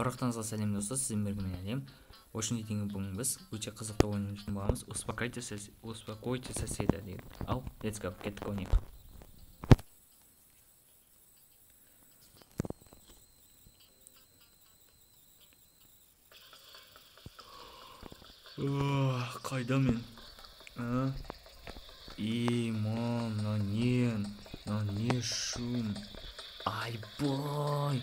Барлықтарыңызға сәлем достар, сіздермен бірге мен Әлем. Очень деген бүгін біз өте қызықты ойын ойнайтын боламыз. Успокойте соседа деген. Ал, let's go, кеттік ойнайық. Қайда мен? Ема, мына не? Мына не шум? Айбай!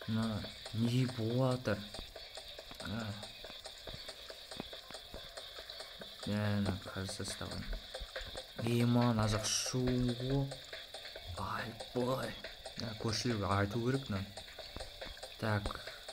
Мына не болып жатыр? Мына кажется ұстаған. Ема, мына жақ шу ғой. Айбай! Көршілерге айту керек мына. Так,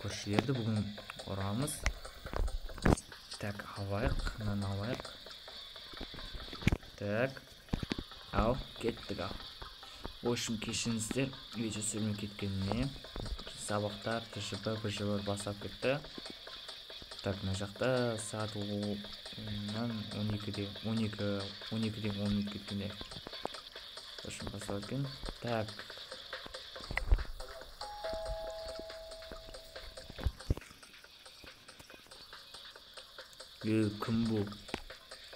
көршілерді бүгін ұрамыз. Так, алайық, мынаны алайық. Так, ал, кеттік ал. В общем, кешіріңіздер, видео түсірмей кеткеніне. Сабақтар, ТЖБ, БЖБ бастап кетті. Так, мына жақта сағат оннан он екіде, он екі, он екіден он минут кеткенде. В общем, басталады екен. Так. Кім бұл?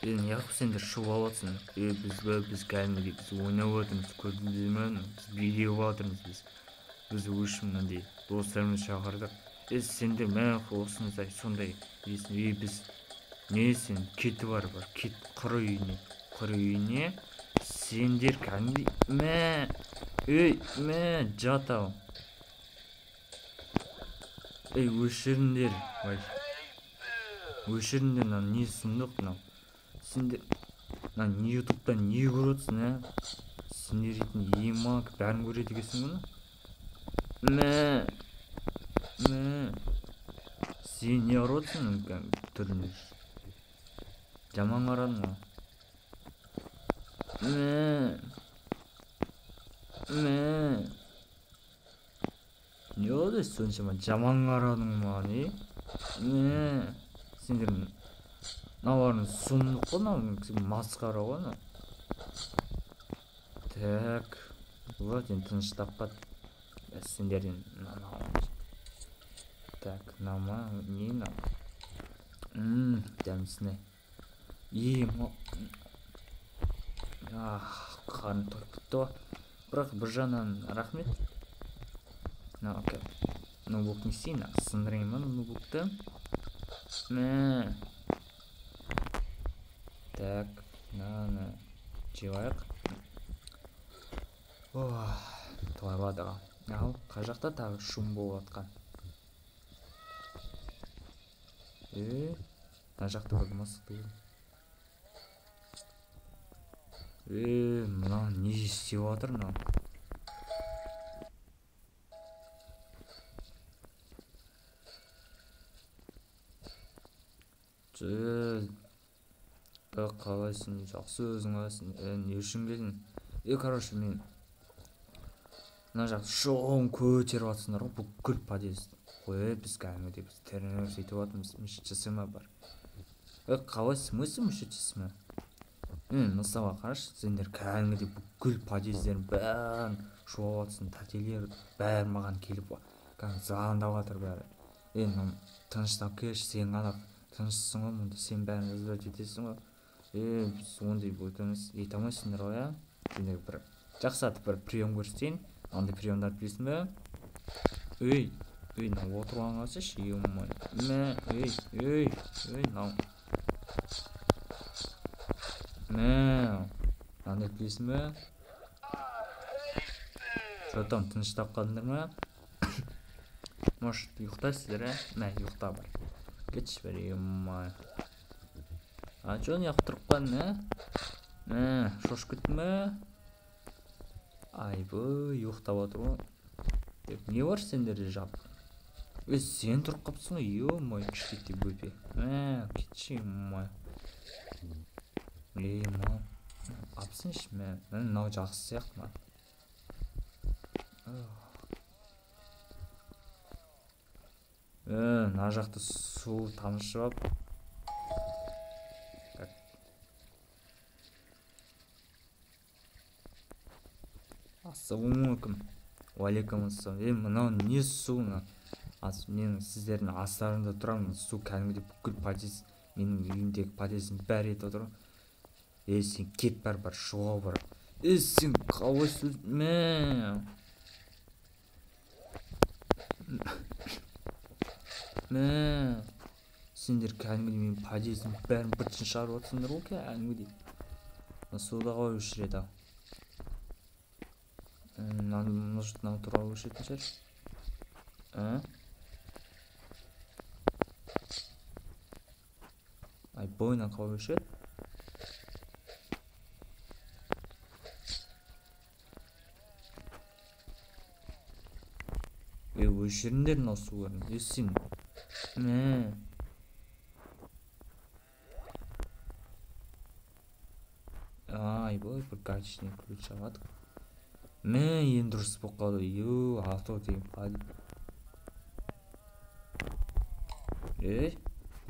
Неғып сендер шулап жатсыңдар? Біз бе, біз кәдімгідей, біз ойнап жатырмыз, көрдіңдер ме? Біз билеп жатырмыз біз. Біз өшім мынандай достарымызды шақырдық. Сендер мә осындай сондай дейсің. Біз не сен кетіп бар, бар, кет құр үйіне, құр үйіне. Сендер кәдімгідей мә, ей, мә, жат ау. Ей, өшіріңдер, ой. Өшіріңдер, мынау не сұмдық мынау. Сендер мына не ютубтан не көріп отырсың, ә? Сендер дейтін ема бәрін көреді екенсің ғой. Мә, мә. Сен не ұрып отырсың түріне? Жаман қарадың ғой. Мә, мә. Не болды соншама жаман қарадың маған, е? Мә. Сендер мыналарың сұмдық қой, мынау масқара ғой мынау. Так, вот енді тыныштап қат. Сендерден мынаны аламыз. Так, мынау ма, не мынау? Дәмдісіне. Ах, қарным тойып кетті ғой. Бірақ бір жағынан рахмет. Мынау, окей. Ноутбук не істейін, сындырайын ба ноутбукты? Мә. Так, мынаны жеп алайық. Ох, тойып ғой. Ал, қай жақта тағы шум болып жатқан? Мына жақта бір мысық деген. Мынау не істеп жатыр мынау? Қалайсың, жақсы өзің қалайсың, не үшін келдің? Короче, мен мына жақта шоғын көтеріп жатсыңдар ғой, бүкіл подъезд. Қой, біз кәдімгідей біз тренер сөйтіп жатырмыз, мүшесі ме бар? Қалай, смысл мүшесі ме? Мысалға қарашы, сендер кәдімгідей бүкіл подъездердің бәрін шулап жатсың, тәтелер бәрі маған келіп, кәдімгі звондап жатыр бәрі. Мынау тыныштап келші, сен ғана тынышсың ғой, мұнда сен бәрін разбирать етесің ғой. Біз ондай емес, ете алмайсыңдар ғой, ә? Сендер бір жақсартып бір прием көрсетейін. Андай приемдарды білесің бе? Ей, ей, мынау отырған қалсайшы, ё-моё. Мә, ей, ей, ей, мынау. Мә, мынандай білесің бе? Чё там, тыныштап қалдыңдар ма? Может, ұйықтайсыздар, ә? Мә, ұйықта бар. Кетші бері, ё-моё. А чё неғып тұрып қалдың, ә? Мә, шошып кеттің бе? Айбай, ұйықтап отыр ғой. Деп, не бар сендерде жап? Сен тұрып қалыпсың ғой, ё-моё, кішкентай бөпе. Мә, кетші, ё-моё. Ё-моё. Апсыншы, мә, мынау жақсы сияқты маған. Мына жақта су тамшып алып. Ассалаумағалейкум. Уалейкум ассалам. Мынау не су мынау? Мен сіздердің астарында тұрамын, су кәдімгідей бүкіл подъезд, менің үйімдегі подъездің бәрі етіп отыр. Ей, сен кет бар, бар, шыға бар. Ей, сен қалай сөз, мә. Мә. Сендер кәдімгідей менің подъездің бәрін бытшын шығарып отырсыңдар ғой кәдімгідей. Суды қалай өшіреді ау? Мынаны туралы өшіретін шығар. А? Ай, бойынан қалай өшіреді? Ей, өшіріңдер мынау суларын. Ей, сен. Мә. Ай, бой, бір гаечный ключ аладық. Мә, енді дұрыс болып қалды. Ю, авто деген пади. Ей,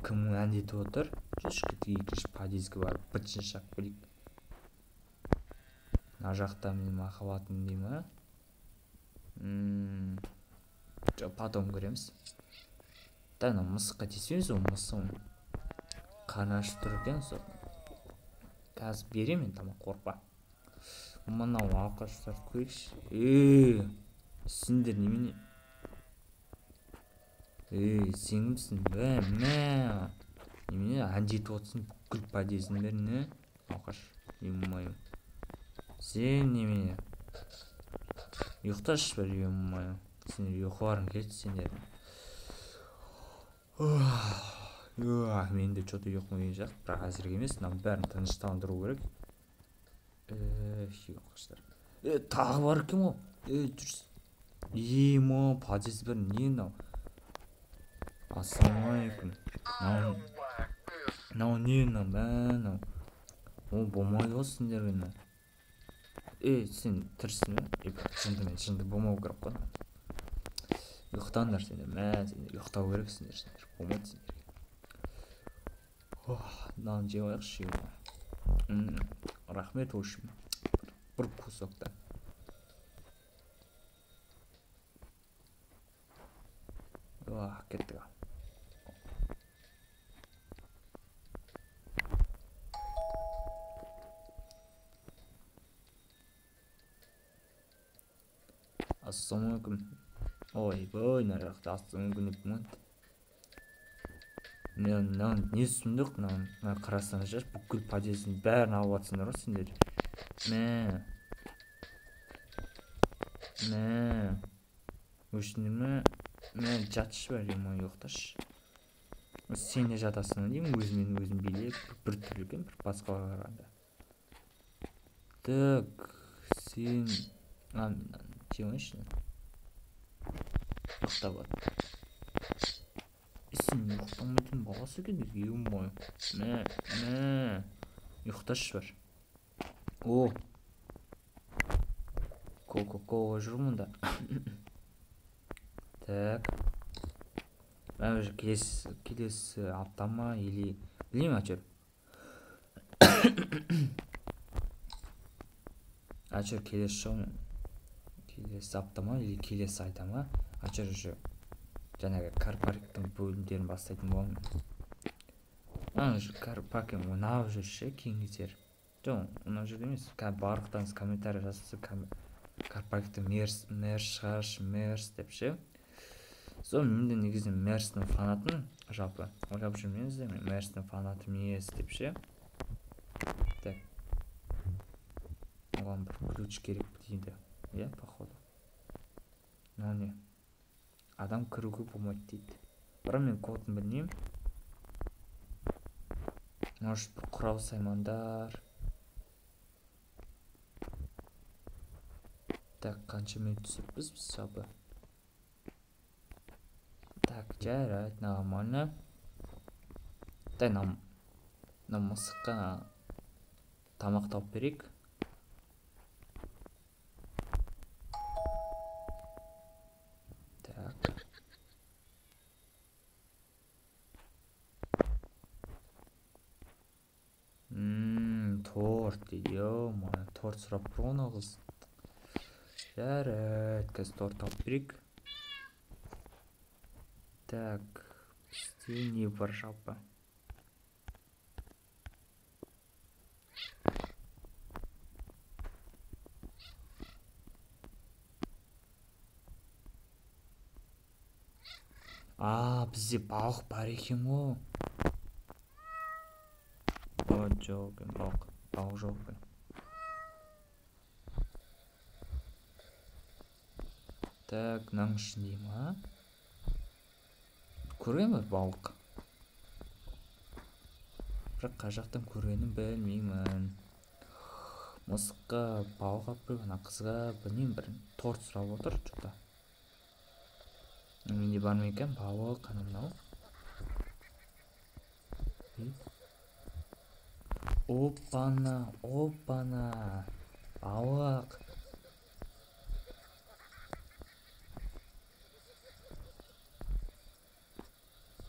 кім әндетіп отыр? Жүрші, кетейік, екінші подъездге барып бытшын шағып келейік. Мына жақта менің махаббатым дей ма? Жоқ, потом көреміз. Да, мына мысыққа тиіспейміз ғой, мысығым қарны ашып тұр екен, сол. Қазір беремін мен тамақ, қорықпа. Мынау алқаштарды көрейікші. Ей, сендер немене? Ей, сен кімсің? Мә, мә. Немене әндетіп отырсың бүкіл подъездің бәрін, не? Алқаш, ё-моё. Сен немене? Ұйықташы бір, ё-моё. Сендер ұйқыларың келді сендердің. Мен де чё-то ұйқым келген сияқты, бірақ әзірге емес, мынаның бәрін тыныштандыру керек. Ұйқыштар. Тағы бар екен ғой. Жүрсін. Ема, подъезд бір не мынау? Ассалаумағалейкум. Мынау не мынау? Мә, мынау. О, болмайды ғой сендерге мынау. Сен тірісің бе? Бірақ жынды мен, жынды болмау керек қой. Ұйықтаңдар сендер, мә, сендер ұйықтау керексіңдер, сендер болмайды сендерге. Ох, нан жеп алайықшы, ема. Рахмет, в общем, бір кусок та. Ох, кеттік. Ассалаумағалейкум. Ой, бой, мына жақта ассалаумағалейкум деп болмайды. Мынау не сұмдық, мына қарасаңыздар, бүкіл подъездің бәрін алып жатсыңдар ғой сендер. Мә. Мә. Өшіндер ме? Мә, жатшы бар, ема, ұйықташы. Сен де жатасың деймін, өзімен өзім билеп, бір түрлі екен, бір басқаларға қарағанда. Так, сен, а, мынаны жеп алайыншы. Ұйықтап ал. Сен ұйықтамайтын баласы екен, ё-моё. Мә, мә. Ұйықташы бар. О. Кока-кола жүр мұнда. Так. Мә, уже келесі апта ма, или білмеймін, әйтеуір. Әйтеуір келесі жолы, келесі апта ма, или келесі айда ма, әйтеуір уже жаңағы карпарктың бөлімдерін бастайтын боламын. Ана уже карпарк ұнап жүр ше, кейінгі кездері. Жоқ, ұнап жүр емес. Қазір барлықтарыңыз комментарий жазса, карпаркты мерс, мерс шығаршы, мерс деп ше. Сол мен де негізі мерстің фанатымын, жалпы. Ойлап жүрмеңіздер, мен мерстің фанаты емес деп ше. Так. Оған бір ключ керек дейді. Иә, походу. Мынау не? Адам кіруге болмайды дейді. Бірақ мен кодын білмеймін. Может, бір құрал саймандар. Так, қанша минут түсіппіз біз жалпы? Так, жарайды, нормально. Так, мына мысыққа тамақ тауып берейік. Так. Торт дейді, ё-моё, торт сұрап тұр ғой мына қыз. Жарайды, қазір торт тауып берейік. Так, бізде не бар жалпы? А, бізде балық бар екен ғой. О, жоқ екен балық. Балық жоқ екен. Так, мынаның ішінде ма? Көрген бар балық. Бірақ қай жақтан көргенін білмеймін. Мысыққа балық алып келіп, ана қызға білмеймін бір торт сұрап отыр, что-то. Менде бар ма екен балық, ана мынау? Опана, опана. Балық.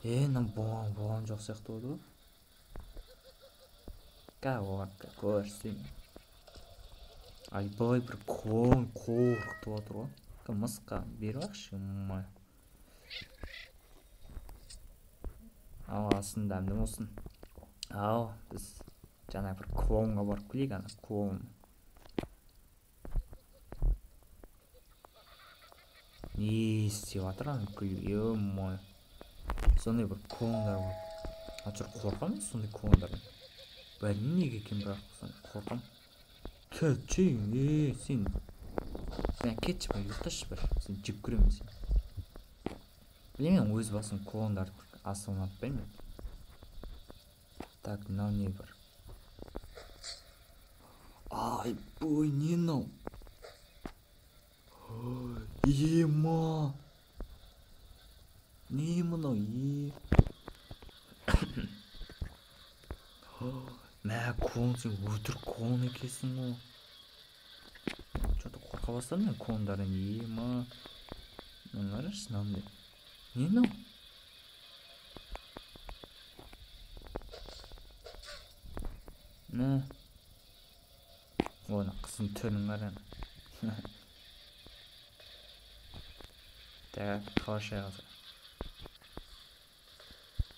Мына болған жоқ сияқты болды ғой. Қазір көрсем. Айбай, бір клоун қорқытып отыр ғой. Мысыққа беріп алайықшы. Ал, асын дәмді болсын. Ал, біз жаңа бір клоунға барып келейік, ана клоун. Не істеп жатыр ана күл, ё-моё. Сондай бір клоундар бар. А чё, қорқамын сондай клоундардан. Білмеймін неге екенін, бірақ сондай қорқамын. Кетші, сен. Сен кетші, бір ұйықташы бір. Сен жеп көремін сен. Білмеймін, өз басым клоундарды аса ұнатпаймын. Так, мынау не бар? Айбой, не мынау? Ема! Не мынау? Е. Мә, клоун, сен өтірік клоун екенсің ғой. Чё-то қорқа бастадым мен клоундардан. Ема. Мына қарашы, мынандай. Не мынау? Мә. О, ана қыздың түрін қара. Так, қалай қазір?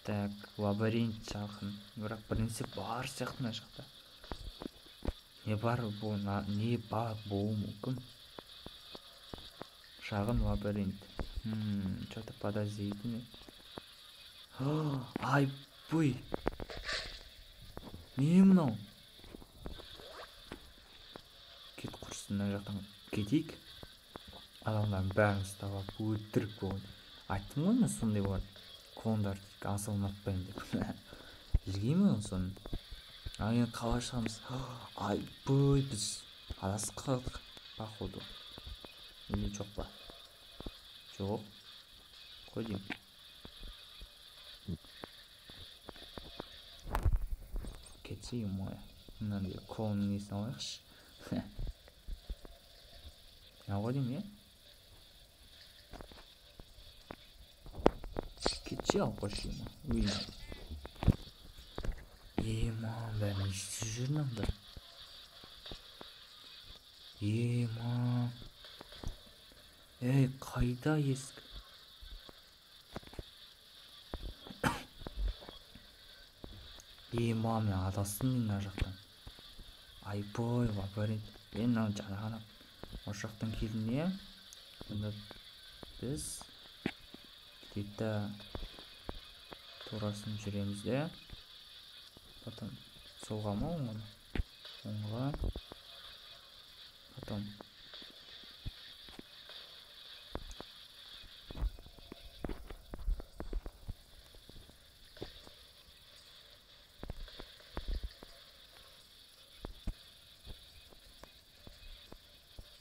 Так, лабиринт жақын. Бірақ бірнәрсе бар сияқты мына жақта. Не бар бұл, не бар болуы мүмкін? Шағын лабиринт. Чё-то подозрительный. Айбой. Не мынау? Кет құрсын, мына жақтан кетейік. Адамдардың бәрін ұстап алып өлтіріп қойған. Айттым ғой мен сондай болады. Клоундарды аса ұнатпаймын деп. Білгеймін ғой соны. Ал енді қалай шығамыз? Айбой, біз адасып қалдық, походу. Или жоқ па? Жоқ. Қой деймін. Кетсе, ё-моё. Мынандай клоунның несін алайықшы. Мынау ғой деймін, иә? Кетші, алып қойшы, ема. Ема, бәрі не істеп жүр мынандай? Ема. Ей, қайда есік? Ема, мен адастым мен мына жақтан. Айбой, лабиринт. Мен мынау жаңа ғана осы жақтан келдім, иә? Сонда біз где-то турасын жүреміз де. Потом солға ма, оңға ма? Оңға. Потом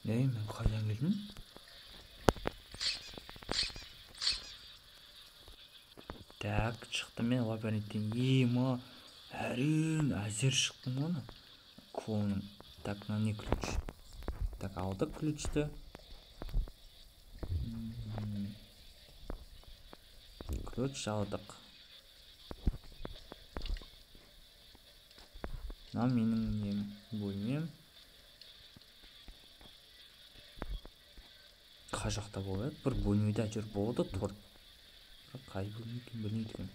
ей, мен қайдан келдім? Так, шықтым мен лабиринттен. Ема, әрең әзер шықтым ғой ана клоунның. Так, мынау не ключ? Так, алдық ключті. Ключ алдық. Мынау менің нем, бөлмем. Қай жақта болады? Бір бөлмеде әйтеуір болды торт. Бірақ қай бөлме екенін білмейді екенмін.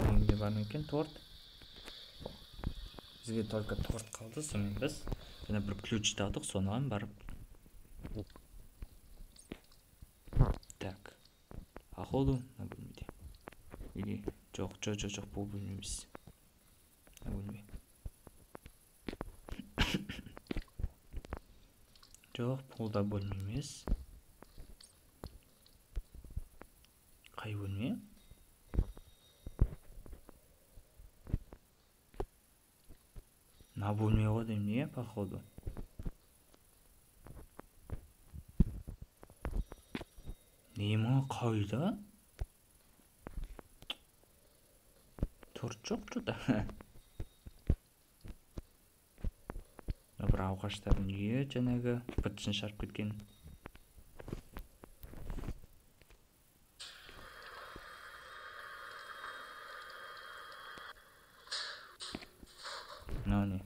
Менде бар ма екен торт? Бізге только торт қалды, сонымен біз жаңа бір ключ алдық, соған барып. Так. Походу, мына бөлмеде. Или жоқ, жоқ, жоқ, жоқ, бұл бөлме емес. Мына бөлме. Жоқ, бұл да бөлме емес. Қай бөлме? Мына бөлме ғой деймін, не, походу. Не ма, қайда? Торт жоқ что-то. Бір ағаштардың үйі жаңағы бытшын шарып кеткен. Мынау не?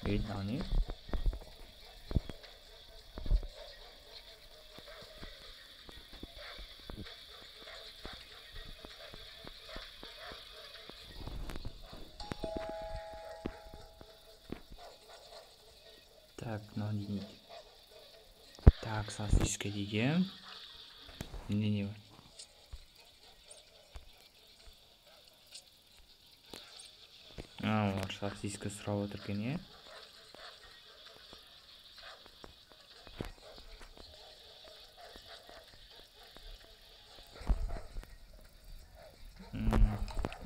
Мынау не? Так, мынау не дейді? Так, сосиска деген. Не не бар? А, олар сосиска сұрап отыр екен, е?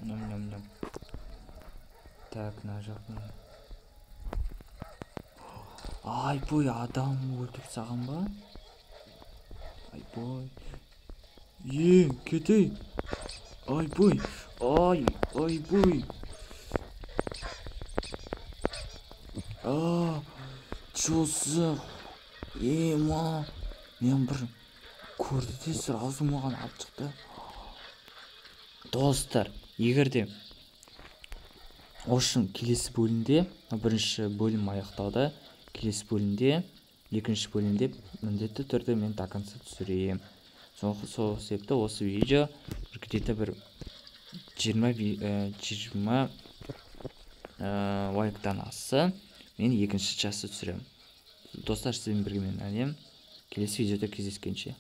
Ням-ням-ням. Так, мына жақ не? Айбой, адам өлтіріп тастаған ба? Айбой. Е, кетей. Айбой. Ай, айбой. А, чё за? Ема, мен бір көрді де сразу маған алып шықты. Достар, егер де осы келесі бөлімде, бірінші бөлім аяқталды, келесі бөлімде, екінші бөлімде міндетті түрде мен до конца түсіремін. Сол себепті осы видео бір где-то бір 20 лайктан асса, мен екінші часты түсіремін. Достар, сізбен бірге мен Әлем. Келесі видеода кездескенше.